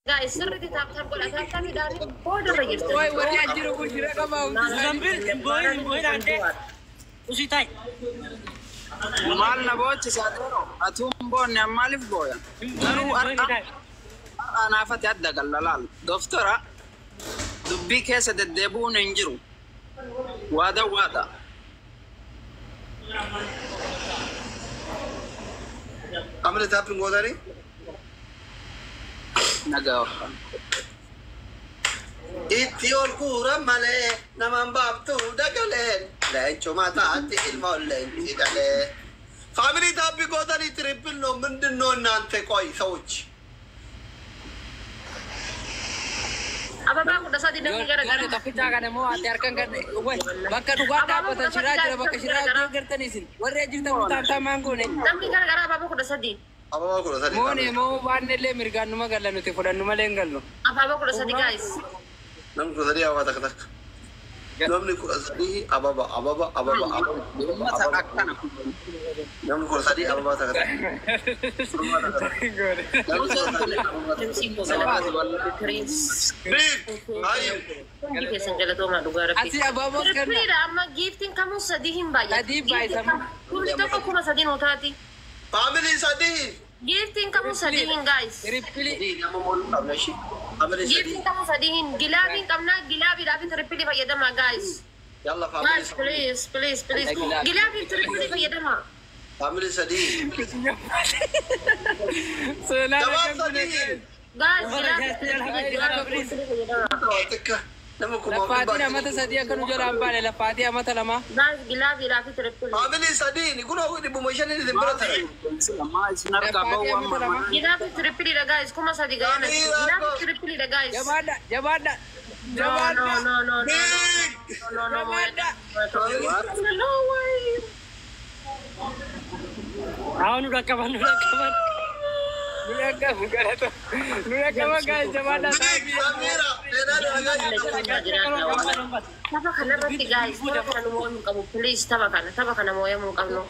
Guys, sirriitti tap tap godha. Tap tapiidhaan boodarra jirtu. Waay, warri as jiru kun shira qaba. Zambil, hin boo'in, hin boo'in addee. Usii taa'i. Maal na boochisaa yeroo atuu hin boonne an maaliif booya? Hin boo'in, Garuu hin boo'in har'a taa'i. har'a anaafati adda galla laal. Doftora dubbii keessa deddeebi'uun hin jiru. Waada waada. Amri taappiin gootanii? Nagaa waqaa. Itti ol kuuran malee namaan baaftuu dagaleen leencuma taatti ilma leenci dhalee. Family tap gootanii triple ነው ምንድን ነው እናንተ? ቆይ ሰዎች Ababaa 13 namni gara gara. Gaara tokkichaa kana immoo ati harkaan kan bakka dhugaa dhaabbatan shiraa jira, bakka shiraa hojii gartan isin warri ajjirtan kun tap tap maan goone. Namni gara gara abaaboo 13. Ababaa 13. Moone moo waan illee mirgaan numa galla, nuti fudhannu malee hin gallu. Abaaboo 13, guys. Namni 13 ababaa takka takka. Namni 13 ababa ababa ababa ababa. Uummata akkana kun. Namni 13 ababaa takka takka. Namni 13 ababaa takka. Damsiin koo galatoomaa. Prince. Big ayu. Hundi keessan galatoomaa, dhugaa rabbi. Asii abaaboos kenna. Tripleedha amma, giiftiin kamuu sadii hin baay'atu. Sadii baay'isa. Kumni tokko 3000 nuu taati. Family sadii. Giiftiin kamuu sadii hin, guys. Triple. Nama mooluu qabna ishee. Family sadii. Giiftiin kamuu sadii hin, gilaabiin qabnaa, gilaabiidhaa fi triple fayyadamaa, guys. Yalla, family Guys, please, please, please. Gilaabiin triple fayyadamaa. Family sadii. Seenaa. Jawaab sadii. Guys, gilaabiin triple fayyadamaa. Xiqqa nama kuma. Laffaatiin amata sadii akka nu jalaan baane, laffaatii amata lama. Guys, gilaabiidhaa fi triple. Family sadii kun dhibbuma shaniin isin bira ta'e. Maa isin harkaa Laffaatii bahu amata amma. lama. Gilaabii tripleedha, guys. 3000 ga'eera. Gilaabii tripleedha, guys. Jabaadha, jabaadha. No, no, Jabaadha. no, no, no. Big. No, no, no. Jabaadha. No way. Haa, nu dhaqqaban, nu dhaqqaban. Nu dhaqqabu galata. Nu dhaqqaba, guys, jabaadha. Big Samira. Seenaa dalagaa jirtu. Tapha kanarratti, guys, tapha kana nu moo'amuu qabu. Please, tapha kana moo'amuu qabnu.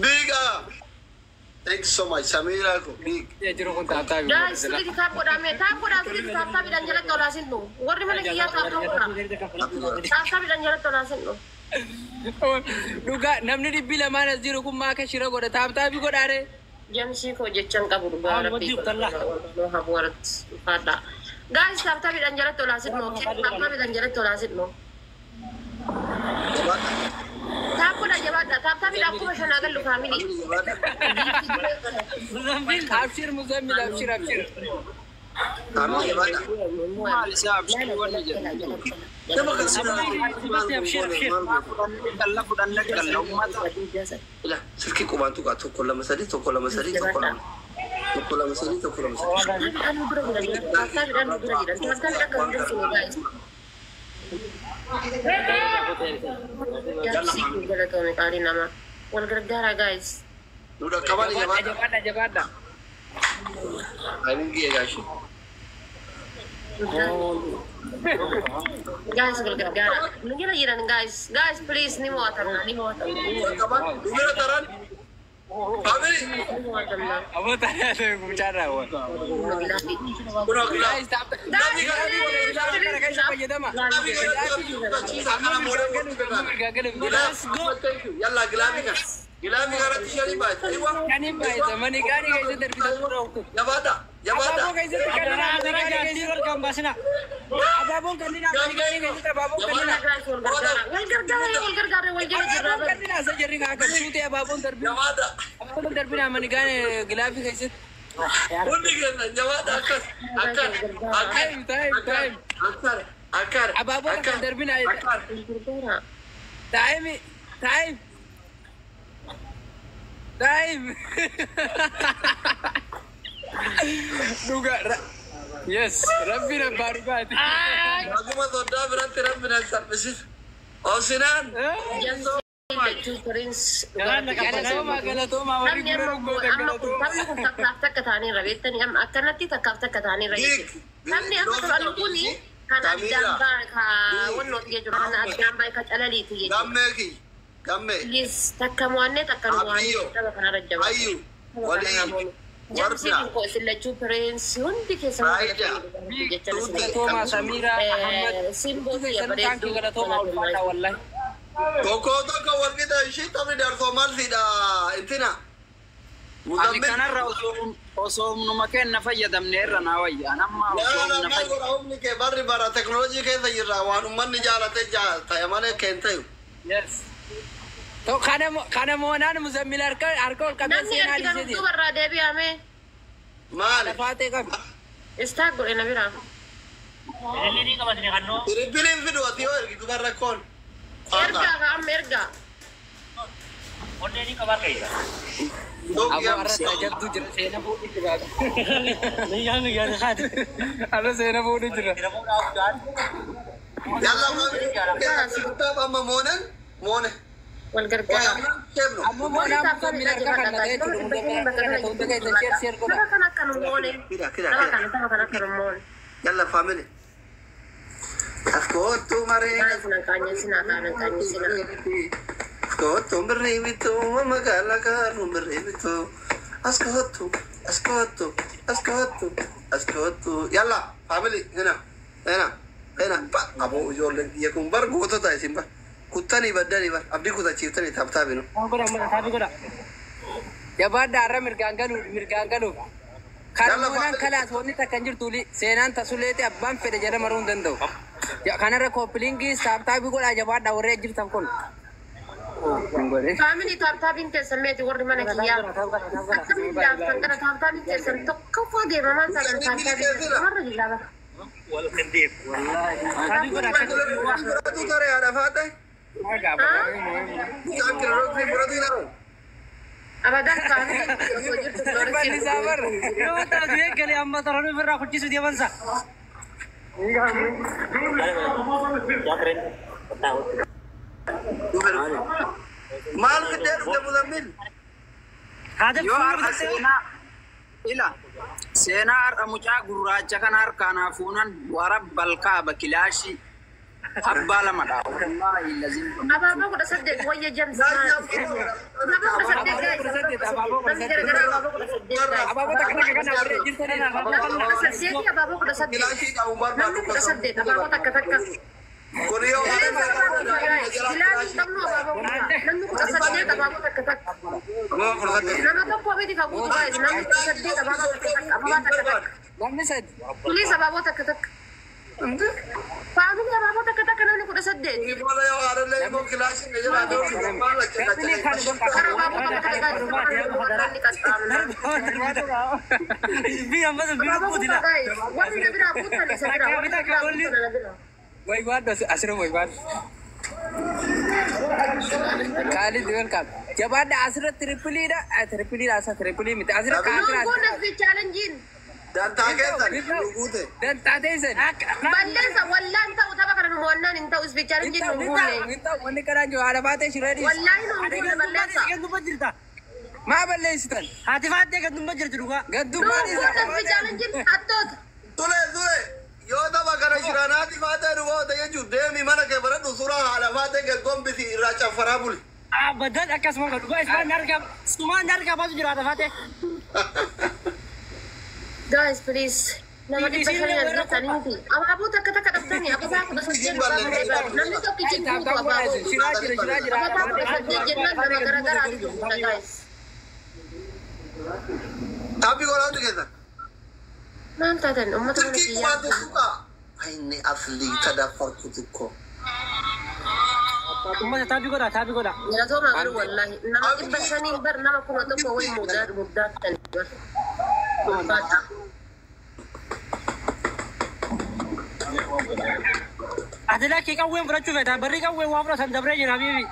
Big ah. Thank you so much Samira ko big. Jiru kun tap tap. Guys, sirriitti tap godhame, tap godhaa, sirriitti tap tapiidhaan jalatti olaa sinnu. Warri mana kiyyaa tap tap godhaa. Tap tapiidhaan jalatti olaa sinnu. Dhugaa namni 200 as jiru kun maa akka shira godha, tap tapii godhaare. Jamsii koo jechan qabu, dhugaa Waan rabbii. wajjin tallaa. Habuuratti ulfaadha. Guys, tap tapiidhaan jalatti olaa sinnu. Tap tapiidhaan jalatti olaa sinnu. Tap godhaa, jabaadha. Tap tapiidhaan 5000 haa gallu, family. Zambil. Abshir Muzammil, abshir, abshir. Maal isaa abshir wanni jedhu. Nama kan sina. Abshir, abshir. Galla fudhanne galla uummata. Ila silkii qubaan tuqaa, tokko lama sadii, tokko lama sadii, tokko lama, tokko lama sadii, tokko lama sadii. Taaptaapidhaan nu bira jiran. Tap tapiidhaan nu bira jiran. Tap tapiidhaan kan nu dursine, guys. Jamsii kun galatoome, qaalii namaa. Wal gargaaraa, guys. Nu dhaqqabani Jabaadha, jabaadha. jabaadha, jabaadha. Ani geegaashi. Guys, wal gargaaraa. Nu jala jiran, guys. Guys, please, ni mo'atamna, ni mo'atamna. Nu dhaqqaban nu bira taran. Family. Ni mo'atamna. Aboo taanee mucaarraa waan. Kunoo kilaa. Guys, tap Namni kana keessa fayyadama. Namni kana kana moolee Mirgaa galu. Let's go. Thank you. Yalla, gilaabii kana. Gilaabii kanatti shanii baay'ata. Aywa. Kaniin baay'isa mani gaanii keessatti darbita tuura. Jabaadha. Jabaadha. Abaaboo keessatti kanneen Adaraa, mani adaraa, gaanii jaartii keessatti. harkaan baasina. Abaaboon kanneen mani gaanii keessatti, abaaboon kanneen. Guys, wal gargaaraa. Wal gargaaraa, wal gargaaraa, wal jala jirraa. Abaaboon kanneen asa jarri kaa akka suutee abaaboon darbina. Jabaadha. Abaaboon darbina mani gaanii gilaafii keessatti. Hundi kennan jabaadha akkas. Akkas. Akkas. Time, time, time. Akkas. Akkas. Abaaboon kan darbina. Akkas. Wal gargaaraa. Time, time. Time. Dhuga. Yes, rabbiin abbaa dhugaati. Akkuma soddaa biratti rabbi na salphisin. Osinaan. Jamsii lachuu, Prince. Galatoomaa, galatoomaa, warri Namni gurra amma dhuggoota amma kun galatoomaa. taphni kun takkaaf takka ta'aniirra beektanii, amma akkanatti takkaaf takka ta'aniirra jechuudha. Taphni amma taphannu kuni kan addaan baa ka wannooti jechuudha. Kan addaan baa ka calaliiti jechuudha. Gammee kiyya. Gammee. Please, takka mo'annee takka nu mo'annee Abiyyo. tapha kanarra jabaatu. Ayyu. Walii. Jamsi kun isin lachuu Prince hundi keessan Galatooma Samira Ahmad. Simboo Keessan taankii galatooma ulfaadha wallahi. Tokko tokko walqixa ishii taphni darsoo maal siidha intina. Ani kanarra osoo humnuma kenna fayyadamne irra naa wayya. Amma osoo humna fayyadamne. Humni kee barri bara teknoolojii keessa jirra waan uummanni jaalate ta'e malee keen ta'u. Yes. Kana moonaan Muzammil harka harka ol qabee Namni seenaa argitan dhiisee utuu barraa deebi'ame Maali? Lafaatee qabi. istaak godhe na biraa. Ililli ni qabatni kannoo. Tirippiliin fidu ati yoo ergitu barra koon. Ergaa ka amma ergaa. Onnee ni qabaa keessa. Aboo har'a tajaajiltu jira seenaa fuudhu jira. Har'a seenaa fuudhu jira. Yalla amma moonen moone. Wal gargaara. Ammoo moonaan Muzammil harka kan na ta'e jiru. Muzammil harka kan na ta'e hunda keessan sheer sheer godha. Nama kana akka nu moone. Kira kira Nama kira. kana nama kana akka nu moone. Yalla family. Askootu maree. Maal sinan qaanyessinaa kaanan qaanyessinaa. Askootu mirrii bituu magaalaa kaanu mirrii bituu. Askootu askootu askootu askootu. Yalla family hina hina hina. Aboo ijoolleen biyya kun bar gootota isin bar. Kuttanii baddanii bar abdii kutachiiftanii taphtaabinu. Jabaadha har'a mirgaan galuuf mirgaan galuuf. Kana moonaan kalaas wanni takka hin jirtu seenaan tasuleeti abbaan fedhe jala maruu hin danda'u. Kanarra kooppilingi taaptaabii godhaa jabaadha warri jirtan kun. Faamilii taaptaabiin keessan meeti warri mana kiyyaa. Akkamiin daaftan kana taaptaabiin keessan tokkoffaa deemamaan taatan taaptaabiin keessan warra jilaba. Wal kendeef. Fudhatu taree haadha faate. Mucaan kiroorooksii fudhatu hin haru. Abadan faamilii osoo jirtu Bal'isaa barra. Yoo taatu eegale amma taranuu irraa kuchisu deemansa. Maal fiddee dhufte Muzammil? Yoo har'a seenaa ila seenaa har'a mucaa gurraacha kana harkaan fuunan warra balkaaba kilaashii abbaa lama dha. Wallaahi lazim. Abaaboo 18 wayya jamsi. Abaaboo 18 gaa'is. Namni garagaraa abaaboo 18 gaa'is. Abaaboo takka takka kana warri jirtan. Namni 18 abaaboo 18. Kilaashii qabu barbaadu. Namni 18 abaaboo takka takka. Kun yoo Kilaashii qabnu abaaboo kudha. Namni 18 abaaboo takka takka. Nama tokko miti kan guutu gaa'is. Namni 18 abaaboo takka takka. Abaaboo takka takka. Namni sadi. Kunis abaaboo takka takka. Faamilii abaaboo takka takka namni 18. Kara abaaboo takka takka gaa'is. Namni qaxxaamna. Abaaboo kudha gaa'is. Warri na biraa guutan isa biraa. Warri na biraa guutan na biraa. Way waaddo asirra way waaddo. Kaalid welcome. Jabaadha asirra tirippiliidha. Tirippiliidha asa tirippilii miti. Asirra Nuun kaafiraati. kun asii chaalenjiin. Dantaa keessan guute. Dantaa teessan. Balleessa wallaan ta'u tapha kana nu mo'annaan hin ta'u isbii chaalenjiin nuun guunne. Wanni kanaan jiru haadha baatee shiree dhiisi. Wallaahi nuun guunne balleessa. Maa balleessitan? Haati faattee gandummaa jirti dhugaa. Gantummaan Nuun guunne isbii chaalenjiin hattoota. Tule tule yoo tapha kana shiranaati faatee nu goote jechuun deemi mana kee baradhu suuraa haadha faatee gad gombisi irraa caffaraa buli. Abadan akkasuma kan dhugaa isaan harka sumaan harka baasu jira haadha faattee. Guys please. Nama 500 argatanii miti. Abaaboo takka takka dhabdanii abaaboo 18 namni tokkichi hin guutu abaaboo. Shiraa jira shiraa jira. Abaaboo 18 jennaan nama garagaraatu guuta guys. Taphii godhaa hundi keessan. Maal taatan uummata mana Silkii kiyyaa. kumaatu suuqaa. Inni aslii tadaffartu xiqqoo. Uummata taabii godhaa taabii godhaa. Galatoomaa garuu wallaahi nama 500 bar nama 1000 wayi muddaa muddaattan bar. Ulfaata. Ati lakkii qawween fudhachuu feeta barri qawween waa fudhatan dabree jira habiibi.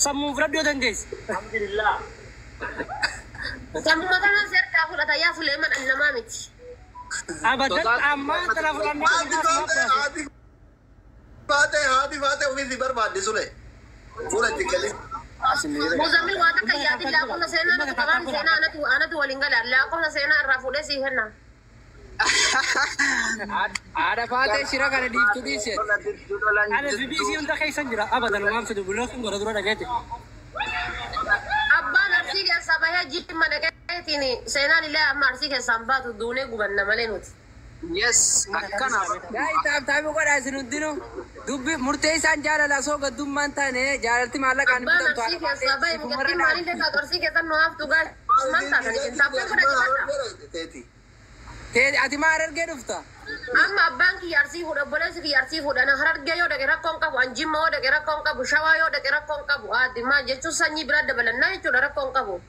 Sammuu fudhadhu yoo dandeessi. Sammuma kana seerkaa fudhata yaa fulee mana namaa miti. Abadan ammaan tana fudhannaa. Haati faatee haati faatee haati faatee ofiisi barbaaddi sule. Fuula itti galii. Muzammil waa takka yaadin lakkoofsa seenaa natu qabaan seenaa anatu anatu waliin gala lakkoofsa seenaa irraa fuudhee sii kenna. Haadha faatee shira kana dhiiftu dhiise. Ani BBC hunda keessan jira abadan waan fidu buloo sun godha dura dhageete. Abbaan arsii keessaa bahee jimma dhaqee Jenneetiin seenaan illee amma Arsii keessaan baatu duunee gubanna malee nuti. Yes, akkana. Gaa'ii taaptaabii godhaa isin hundinuu dubbi murtee isaan jaalala osoo gaddummaan taane jaalalti maallaqaan Abbaan bitamtu Arsii keessaa bahe mucattiin maalillee taatu Arsii keessan nu haftu gaal. Maal taatan isin taaptaa godha jiraadha. Ati maa Harargee dhufta? Amma abbaan kiyya Arsii fuudha, obboleessi kiyya Arsii fuudha. Na Harargee yoo dhaqe rakkoon qabu, an Jimma yoo dhaqe rakkoon qabu, Shawaa yoo dhaqe rakkoon qabu. Haadhi maal jechuun sanyii biraa dabalannaa jechuudha rakkoon qabu.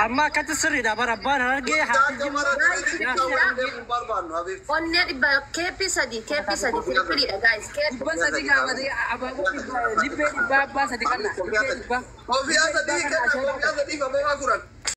Amma akkatti sirriidha bara abbaan Harargee haati Jimmaa. Onnee dhibba keeppii sadi filfiliidha guys. Keeppii Dhibba sadi gaafate abaaboo libbee dhibbaa abbaa sadi kanna libbee dhibbaa. Kofiyaa sadii kenna, kofiyaa sadii fi abbaa kuran.